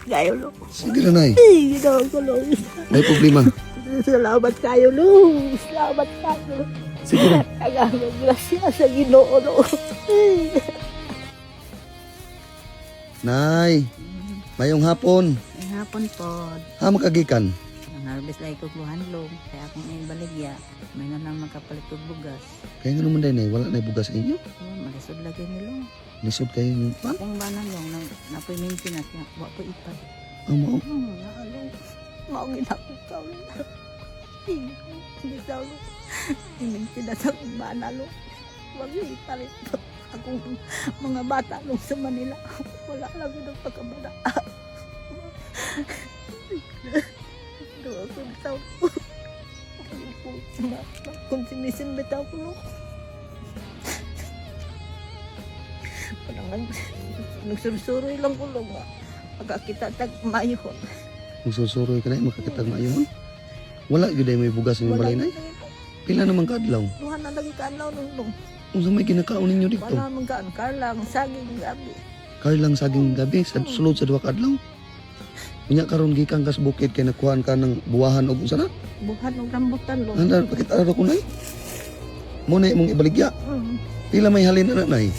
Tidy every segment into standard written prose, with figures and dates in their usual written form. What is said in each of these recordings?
Kayo, lo. Sige na, Nay. Ay, Ginoo ko, lo. May problema. Salamat kayo, lo. Salamat kayo. Sige na. Daghang grasya sa Ginoo, lo. Nay, mayong hapon. Ay, hapon po. Ha, makagikan? Ang harvest ay kukuhan lo. Kaya akong ibaligya, may na lang makapalit og bugas. Kaya nga naman, Nay, wala na bugas sa inyo. Oh, malisod lagi nilo. Lisod kayo yung pan. Akong banan long, nang napoy maintenance niya, wa po ipad. Ang mao. Nalo. Mao ginako ka. Bitaw, lo. Iminti na sa bana, lo. Wag ipalit akong mga bata lo sa Manila. Wala lang yun ang pagkabata. Doon ako bitaw. Kung sinisin bitaw ko, lo. Parang nagsursuroy lang ko lo nga. Pagkakita tag mayo. Magsusuroy ka na, makakita ng mayon. Wala gyud ay may bugas sa inyong balay, Nay. Pila naman kaadlaw? Duha na lagi kaadlaw nung nung. Unsa may kinakaon ninyo dito? Wala man kaan karlang saging gabi. Kay lang saging gabi sa sulod sa duha ka adlaw. Unya karon gikan kas bukid kay nakuhaan ka ng buwahan og unsa na? Buhan og rambutan lo. Anda pakita ra ko, Nay. Mo na imong ibaligya. Pila may halin na, Nay?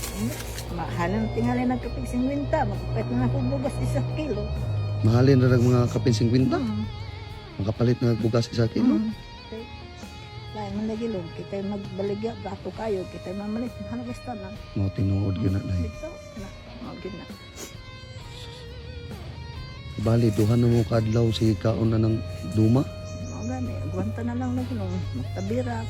Mahalin tingali nagkapig 50, makapit na ako bugas 1 kilo. Mahalin ra rag mga kapin 50. Makapalit na bugas 1 kilo. Okay. Lain man lagi lo, kita magbaligya gato kayo, kita mamalit harvest na. Mao tinuod gyud na, Nay. Bitaw na. Mao gyud na. Bali duha na mo kaadlaw sige kaon na ng duma. Mao gani, agwanta na lang lagi lo, magtabirak.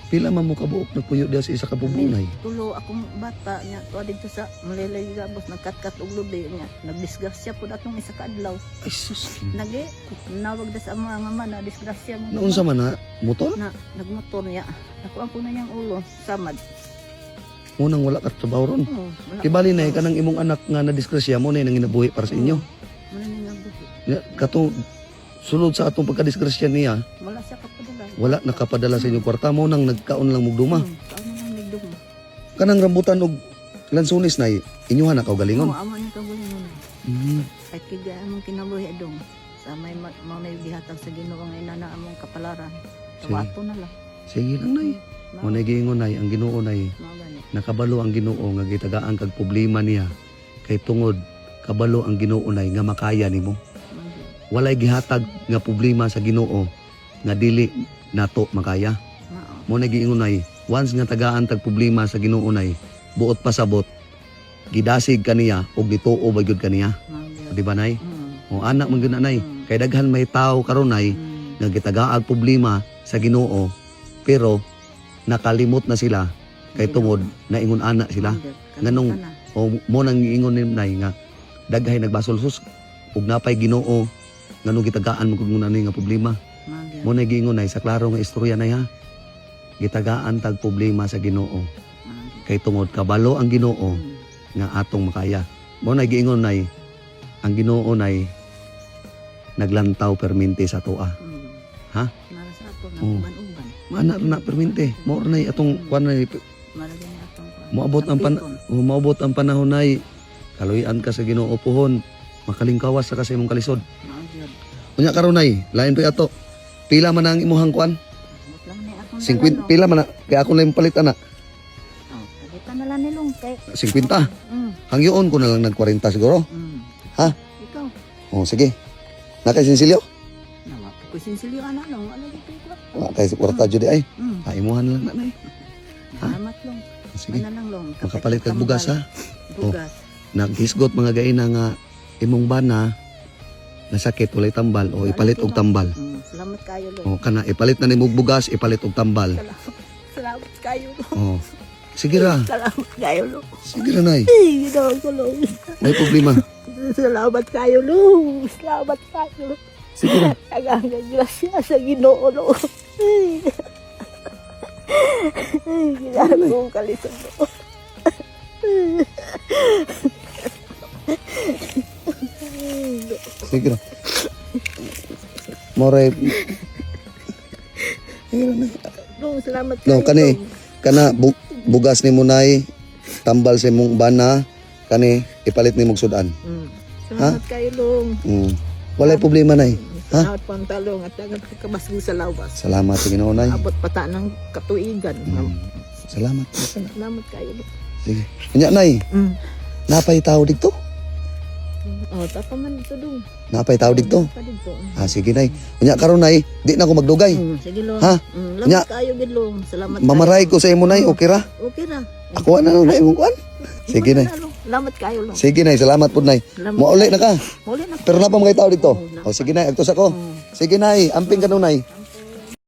Pila man mo kabuok nagpuyo diha sa isa ka bubong, Nay? Tulo akong bata niya tuwa dito sa Malilay Gabos nagkatkat og lubi niya. Nagdisgrasya pud atong isa ka adlaw. Ay sus. Nagi nawag da sa mga mama na disgrasya mo. Naunsa man na motor? Na nagmotor niya. Nakuha ko na niyang ulo samad. Munang wala ka trabaho ron. Oh, wala. Kay bali, Nay, kanang imong anak nga na disgrasya mo na nang ginabuhi para sa inyo. Wala niya buhi. Ya, kato sulod sa atong pagkadisgrasya niya, Wala siya kapadala. wala nakapadala sa inyong kwarta mo nang nagkaon lang mugduma. Kaon na lang nagduma. Kanang rambutan og lansunis, Nay, inyuhan na kaugalingon. Oo, amo ni kaugalingon. Kahit kiga among kinabuhi dong. Sa may mao na gihatag sa Ginoo nga ina na among kapalaran. Sige. Tawato na lang. Sige lang, Nay. Mo na giingon, Nay, ang Ginoo, Nay, Mao gani. nakabalo ang Ginoo nga gitagaan kag problema niya kay tungod kabalo ang Ginoo, Nay, nga makaya nimo. Mao gyud. Walay gihatag nga problema sa Ginoo nga dili nato makaya. Mao. Mo na giingon, Nay, once nga tagaan tag problema sa Ginoo, Nay, buot pasabot gidasig kaniya og nituo ba gyud kaniya. Mao gyud. Di ba, Nay? O anak man gyud na, Nay. Kay daghan may tao karon, Nay, nga gitagaag problema sa Ginoo pero nakalimot na sila kay tungod naingon ana sila. Nganong- O mo nang giingon ni Nay nga daghay nagbasol sus ug napay Ginoo nganong gitagaan mo kung ani nga problema. Mo na giingon, Nay, sa klaro nga istorya, Nay, ha. Gitagaan tag problema sa Ginoo kay tungod kabalo ang Ginoo nga atong makaya. Mo na giingon, Nay, ang Ginoo, Nay, naglantaw perminti sa atoa. Ha? Nara sa ato, Oo. nag-uban-uban. Maana na perminti. Mo nay atong kuan, Nay. Mara gani atong kuan. Moabot ang Kapiton. oh, moabot ang panahon, Nay. Kaluy-an ka sa Ginoo pohon. Makalingkawas sa kasi imong kalisod. Mao gyud. Unya karon, Nay, lain pa ato. Pila man ang imuhang kuan? Abot lang ni akong 50 dala, no? pila man na kay ako lang palit ana. Oh, palitan na lang nilong kay 50. Hangyoon ko na lang nag 40 siguro. Ha? Ikaw. Oh, sige. Nakay sinsilyo? Nawa ko sinsilyo ana long, wala gyud kay kuan. Wala kay kwarta jud ay. Ah, imuhan na lang na, Nay. Salamat long. Sige. Mana lang long. Makapalit kag bugas ha. Oh. Bugas. Naghisgot mga gaina nga imong bana nasakit walay tambal o ipalit og tambal. Salamat kayo long. O kana ipalit na nimo og bugas, ipalit og tambal. Salamat. Salamat kayo lo. Oh. Sige ra, Salamat kayo lo. sige ra, Nay. Ay, Ginoo ko lo. May problema. Salamat kayo lo. Salamat kayo. Sige ra. Daghang grasya sa Ginoo lo. Ay, Ginoo ko kalisod lo. Sige ra. More. Sige ra, Nay. Long, salamat No, kayo. kani Long. kana bugas nimo, Nay, tambal sa imong bana, kani ipalit nimo og sudan. Salamat. Salamat kayo, Long. Walay problema, nay. Ha? Salamat pang talong at dagat kabasgo sa lawas. Salamat sa Ginoo, nay. Abot pa ta ng katuigan. Salamat. Salamat kayo, Long. Sige. Unya, nay, napay tao dito. Oh, tapa man dito dong. Napay tao dito. Pa dito. Ah, sige, nay. Unya karon, nay, di na ako magdugay. Sige, Long. Ha? Salamat kayo gid, Long. Salamat. Mamaray ko sa imo, nay, okay ra? Okay ra. Ako na lang na imong kuan. Sige, nay. Salamat kayo, Long. Sige, nay, salamat pud, nay. Salamat. Mauli na ka. Huli na. Pero na pa mga tao dito. Oo, O sige, nay, agtos ako. Sige, nay, amping ka nay.